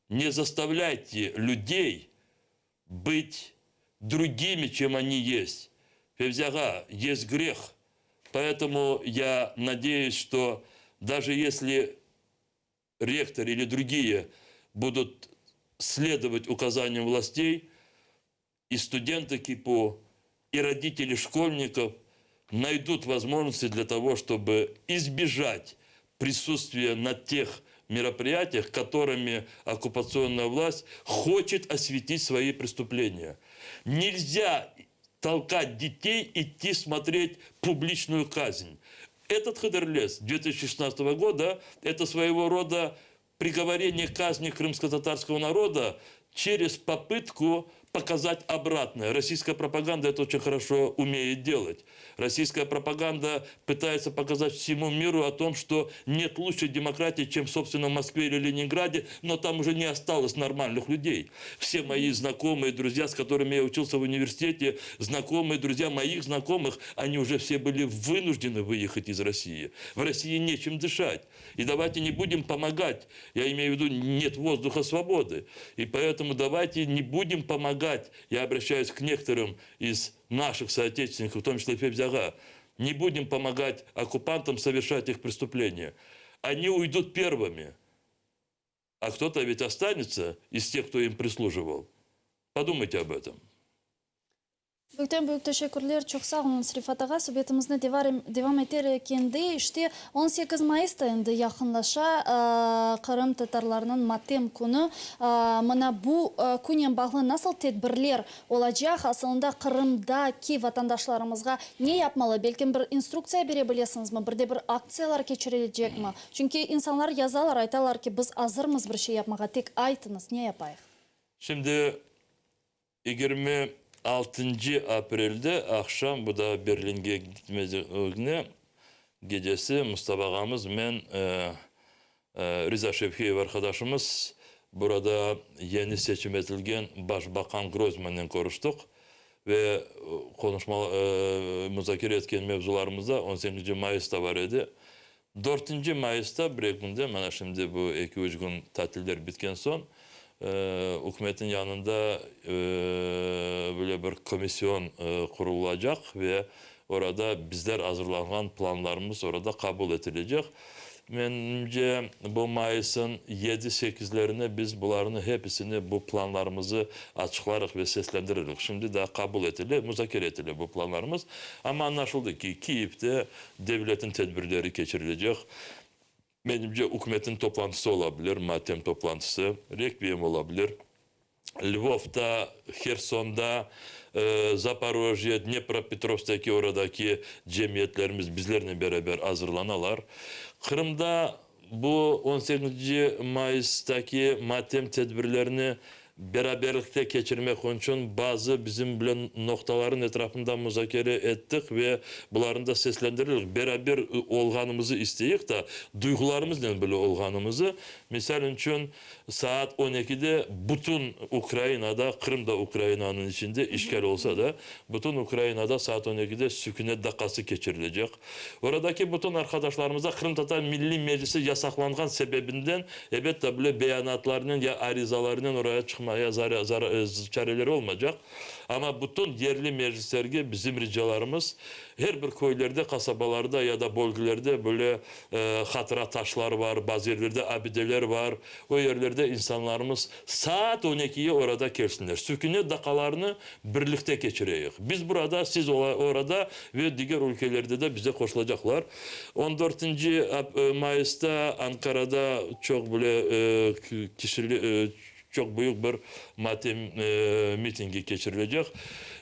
не заставляйте людей быть другими, чем они есть. Февзи ağa, есть грех. Поэтому я надеюсь, что даже если ректор или другие будут следовать указаниям властей, и студенты КИПУ, и родители школьников найдут возможности для того, чтобы избежать присутствия на тех мероприятиях, которыми оккупационная власть хочет осветить свои преступления. Нельзя толкать детей идти смотреть публичную казнь. Этот Хыдырлез 2016 года – это своего рода приговорение к казни крымско-татарского народа через попытку показать обратное. Российская пропаганда это очень хорошо умеет делать. Российская пропаганда пытается показать всему миру о том, что нет лучшей демократии, чем, собственно, в Москве или Ленинграде, но там уже не осталось нормальных людей. Все мои знакомые, друзья, с которыми я учился в университете, знакомые, друзья моих знакомых, они уже все были вынуждены выехать из России. В России нечем дышать. И давайте не будем помогать. Я имею в виду, нет воздуха свободы. И поэтому давайте не будем помогать. Я обращаюсь к некоторым из наших соотечественников, в том числе Февзи ağa. Не будем помогать оккупантам совершать их преступления. Они уйдут первыми. А кто-то ведь останется из тех, кто им прислуживал. Подумайте об этом. Büyükten büyük teşekkürler, çoq sağ oluñız, Refat ağa. Subetimizni devam eter ekende, işte 18 mayıs da endi yaqınlaşa, Qırım tatarlarınıñ matem künü. Mına bu künnen bağlı nasıl tedbirler olacaq? Asılında Qırımdaki vatandaşlarımızğa ne yapmalı? Belki bir instruktsiya bere bilesiñizmi? Bir de bir aktsiyalar keçirilecekmi? Çünki insanlar yazalar, aytalar ki, biz azırmız bir şey yapmağa, tek aytıñız, ne yapayıq? Şimdi 26 aprelde aqşam, bu da Berlinge gitmezine gecesi Mustafa ağamız, men, Riza Şevkiyev arqadaşımız, burada yeni seçim etilgen başbaqan Groysmannen körüştik ve qonuşma, muzakere etken mevzularımızda 18 mayıs da bar edi. Dörtünci mayısta bir künde, mana şimdi bu eki-üç kün tatiller bitken soñ, ükümetniñ yanında böyle bir komisyon qurulacaq ve orada bizler azırlanğan planlarımız orada qabul etilecek. Menimce, bu mayısıñ yedi-sekizlerine biz bularnı hepisini, bu planlarımızı açıqlarıq ve seslendiririq. Şimdi daa qabul etile, muzakere etile bu planlarımız. Amma añlaşıldı ki, Kiyevde devletniñ tedbirleri keçirilecek. Menimce, ükümetniñ toplantısı ola bilir, matem toplantısı, rekviyem ola bilir. Lvovda, Hersonda, Zaporojye, Dnepropetrovsktaki oradaki cemiyetlerimiz bizlernen beraber azırlanalar. Qırımda bu on sekizinci mayıstaki matem tedbirlerini beraberlikte keçirmek içün bazı bizim bile noqtaların etrafında muzakere ettik ve bularnı da seslendiririk. Beraber olğanımızı isteyik da, duyğularımıznen bile olğanımızı. Misal içün, Saat on ekide bütün Ukrainada, Qırım da Ukrainanıñ içinde, işğal olsa da, bütün Ukrainada saat on ekide sükünet daqqası keçirilecek. Oradaki bütün arqadaşlarımıza Qırımtatar Milliy Meclisi yasaqlanğan sebebinden, ebette, bile beyanatlarnen ya arizalarnen oraya çıqmaya çareleri olmaycaq. Amma bütün yerli meclislerge bizim ricalarımız, her bir köylerde, qasabalarda ya da bölgelerde böyle hatıra taşlar bar, bazı yerlerde abideler bar. O yerlerde insanlarımız saat on ekiye orada kelsinler. Sükünet daqqalarını birlikte keçireyik. Biz burada, siz orada ve diger ülkelerde de bize qoşulacaqlar. On dörtünci mayısta Ankarada çoq böyle kişili, Çoq büyük bir matem mitingi keçirilecek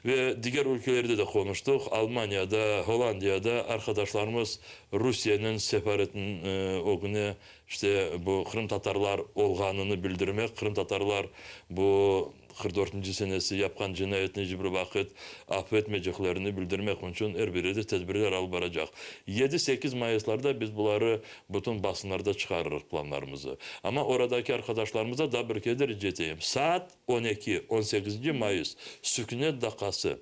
ve diger ülkelerde de qonuştıq, Almaniyada, Hollandiyada arqadaşlarımız Rusiyeniñ sefaretiniñ ögüne işte bu qırımtatarlar olğanını bildirmek, qırımtatarlar bu 44-nci senesi yapqan cinayetni iç bir vaqıt afu etmeyceklerini bildirmek içün er bir yerde tedbirler alıp baracaq. Yedi-sekiz mayıslarda biz buları Bütün basınlarda çıqarırıq planlarımızı. Amma oradaki arqadaşlarımıza daa bir kere de rica eteyim, saat on eki, on sekizinci mayıs, sükünet daqqası.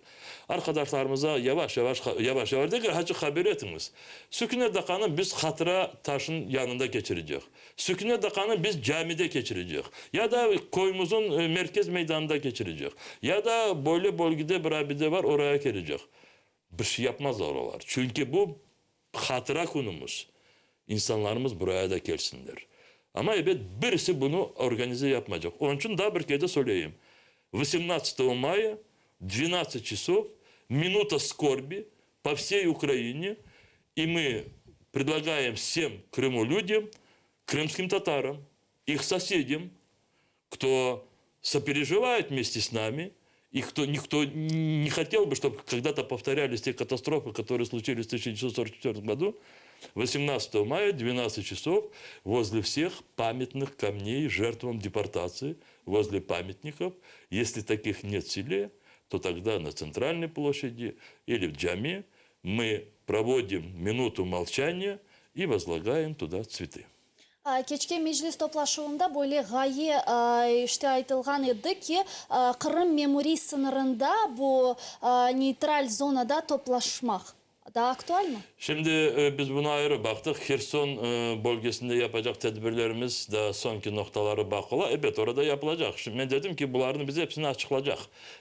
Arqadaşlarımıza yavaş-yavaş, yavaş-yavaş degil, açıq haber etiñiz. Sükünet daqqanı biz hatıra taşınıñ yanında keçirecek. Sükünet daqqanı biz camide keçirecek. Ya da köyümüzniñ merkez meydanında keçirecek. Ya da böyle bölgede bir abide bar, oraya kelecek. Bir şey yapmazlar olar. Çünki bu Hatıra künümiz. İnsanlarımız buraya da kelsinler. Amma, ebet, birisi bunı organize yapmaycaq. Onıñ içün daa bir kere de söyleyim, vosemnadtsatogo maya, dvenadtsat çasov, minuta skorbi po vsey Ukraine, i mı predlagaem vsem Krımu lüdyam, krımskim tataram, ih sosedyam, Kto soperejivayet vmeste s nami i kto nikto ne hotel bı, ştob kogda-to povtoryalis te katastrofı, kotorıye sluçilis v 1944 godu, vosemnadtsatogo maya, dvenadtsat çasov, vozle vseh pamyatnıh kamney jertvam deportatsii, vozle pamyatnikov, esli takih net v sele, to togda na tsentralnoy ploşadi ili v cami mı provodim minutu molçaniya i vozlagaem tuda tsvetı. Keçken meclis toplaşuvında böyle ğaye işte aytılğan edi ki, Qırım memuriy sıñırında bu neytral zonada toplaşmaq daa aktualmi? Şimdi biz bunı ayrı baqtıq. Herson bölgesinde yapacaq tedbirlerimiz daa soñki noqtaları baqıla. Ebet, orada yapılacaq. Şimdi men dedim ki, bularnı biz episini açıqlacaq.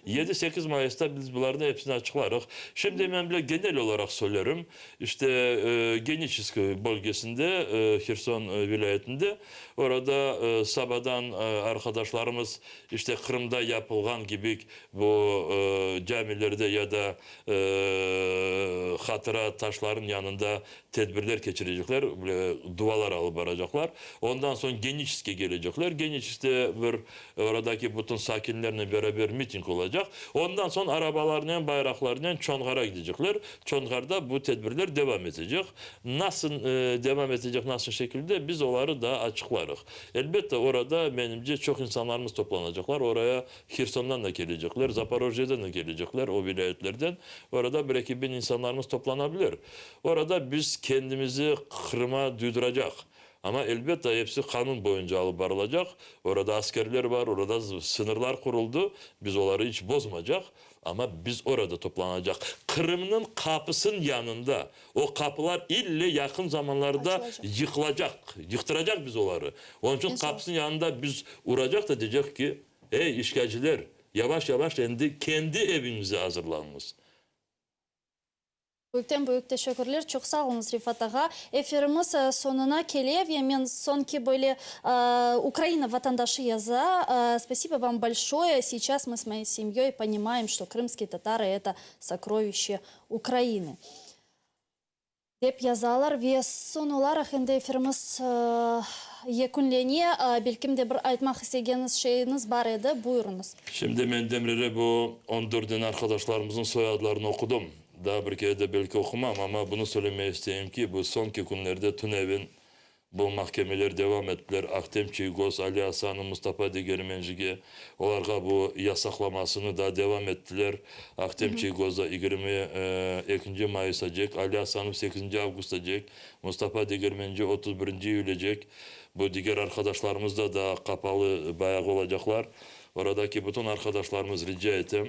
Yedi-sekiz mayısta biz bularnı episini açıqlarıq. Şimdi men bile genel olaraq söylerim. İşte, Geniçesk bölgesinde, Herson vilâyetinde, orada sabadan arqadaşlarımız, işte, Qırımda yapılğan kibi bu camilerde ya da hatıra taşlarınıñ yanında tedbirler keçirecekler, dualar alıp baracaqlar. Ondan soñ Geniçeskke kelecekler. Geniçeskte bir oradaki bütün sakinlernen beraber miting olacaq. Ondan soñ arabalarnen, bayraqlarnen Çonğara gidecekler. Çonğarda bu tedbirler devam etecek. Nasıl devam etecek, nasıl şekilde, biz oları daa açıqlarıq. Elbette, orada, menimce, çoq insanlarımız toplanacaqlar. Oraya Hersondan da kelecekler, Zaporojyeden de kelecekler, o vilâyetlerden. Orada bir-eki biñ insanlarımız toplana bilir. Orada biz kendimizi Qırıma duyduracaq. Amma, elbette, episi qanun boyunca alıp barılacaq. Orada askerler bar, orada sıñırlar quruldı, biz oları iç bozmacaq, amma biz orada toplanacaq. Qırımnıñ qapısınıñ yanında, o qapılar ille yaqın zamanlarda yıqılacaq, yıqtıracaq biz oları. Onıñ içün qapısınıñ yanında biz uracaq da deycek ki, ey, işğalciler, yavaş-yavaş endi kendi eviñize azırlanıñız. Büyükten büyük teşekkürler, çoq sağ oluñız, Refat ağa. Efirimiz soñuna kele ve men soñki böyle Ukraina vatandaşı yaza: Спасибо вам большое, сейчас мы с моей семьей понимаем, что крымские татары это сокровище Украины. Dep yazalar ve soñ olaraq endi efirimiz yekünlene, belkim de bir aytmaq istegeniñiz şeyiñiz bar edi, buyurıñız. Şimdi men Demrere bu on dörden arqadaşlarımıznıñ soyadlarını oqudım. Daa bir kere de belki oqumam, amma bunı söylemege isteyim ki, bu soñki künlerde tünevin Bu mahkemeler devam ettiler, Ahtem Çiygoz, Ali Asanov, Mustafa Degermencige, olarğa bu yasaqlamasını da devam ettiler. Ahtem Çiygozda 22 nci mayısacek, Ali Asanov sekizinci avgustacek, Mustafa Degermenci 31 nci iyülecek. Bu diger arqadaşlarımız da daa qapalı bayağı olacaqlar. Oradaki bütün arqadaşlarımız rica etem,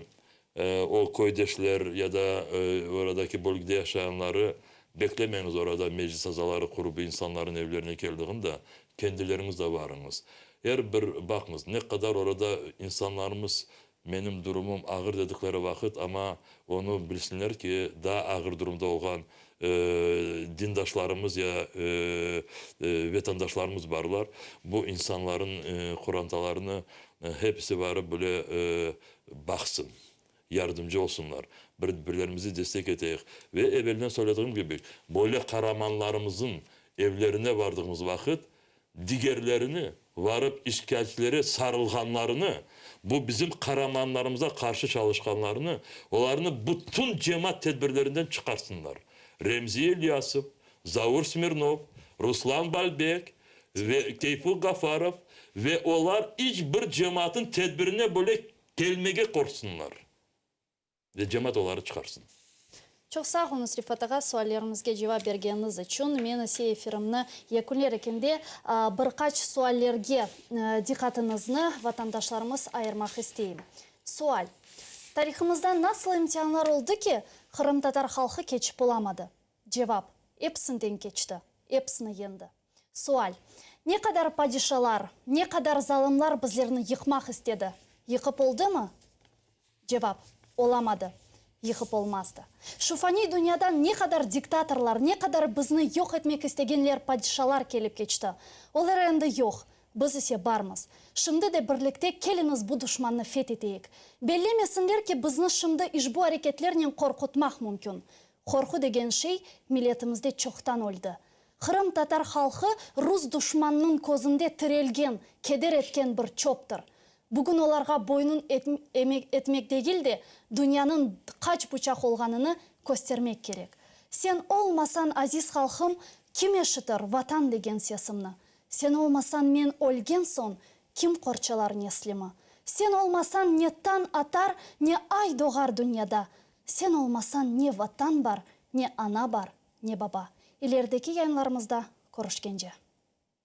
O köydeşler ya da oradaki bölgede yaşayanları beklemeñiz, orada meclis azaları qurıp insanların evlerine keldiğinde kendileriñiz de varıñız. Er bir baqıñız, ne qadar orada insanlarımız menim durumım ağır dedikleri vaqıt, amma onı bilsinler ki, daa ağır durumda olğan dindaşlarımız ya vetandaşlarımız barlar. Bu insanların qorantalarını hepisi varıp bile baqsın, yardımcı olsunlar, bir-birlerimizi destek eteyik. Ve evelden söylediğim kibi, böyle qaramanlarımızın evlerine vardığımız vaqıt, digerlerini, varıp işgalcilere sarılğanlarını, bu bizim qaramanlarımıza qarşı çalışqanlarını, olarnı bütün cemaat tedbirlerinden çıqarsınlar. Remzi İlyasov, Zaur Smirnov, Ruslan Balbek ve Teyfuk Gafarov ve olar iç bir cemaatın tedbirine bile kelmege qorqsınlar ve cemaat oları çıqarsın. Çoq sağ oluñız, Refat ağa, suallerimizge cevap bergeniñiz içün. Men ise efirimni yekünler ekende bir qaç suallerge diqqatıñıznı, vatandaşlarımız, ayırmaq isteyim. Sual, Tarihımızda nasıl imtianlar oldı ki, qırımtatar halqı keçip olamadı? Cevap, Episinden keçti, episini yendi. Sual, Ne qadar padişalar, ne qadar zalımlar bizlerni yıqmaq istedi? Yıqıp oldımı? Cevap, Olamadı, yıqıp olmazdı. Şu faniy dünyada ne qadar diktatorlar, ne qadar bizni yoq etmek istegenler padişalar kelip keçti. Olar endi yoq, biz ise barmız. Şimdi de birlikte keliñiz bu duşmannı fet eteyik. Bellemesinler ki, bizni şimdi işbu areketlernen qorqutmaq mümkün. Qorqu degen şey milletimizde çoqtan öldi. Qırımtatar halqı rus duşmannıñ közünde tirelgen, keder etken bir çöptir. Bugün olarğa boynun etmek degil de, dünyanıñ qaç buçaq olğanını köstermek kerek. Sen olmasañ, aziz halqım, kim eşitir Vatan degen sesimni? Sen olmasañ, men ölgen soñ, kim qorçalar neslimi? Sen olmasañ, ne tañ atar, ne ay doğar dünyada? Sen olmasañ, ne Vatan bar, ne ana bar, ne baba. İlerideki yayınlarımızda körüşkence.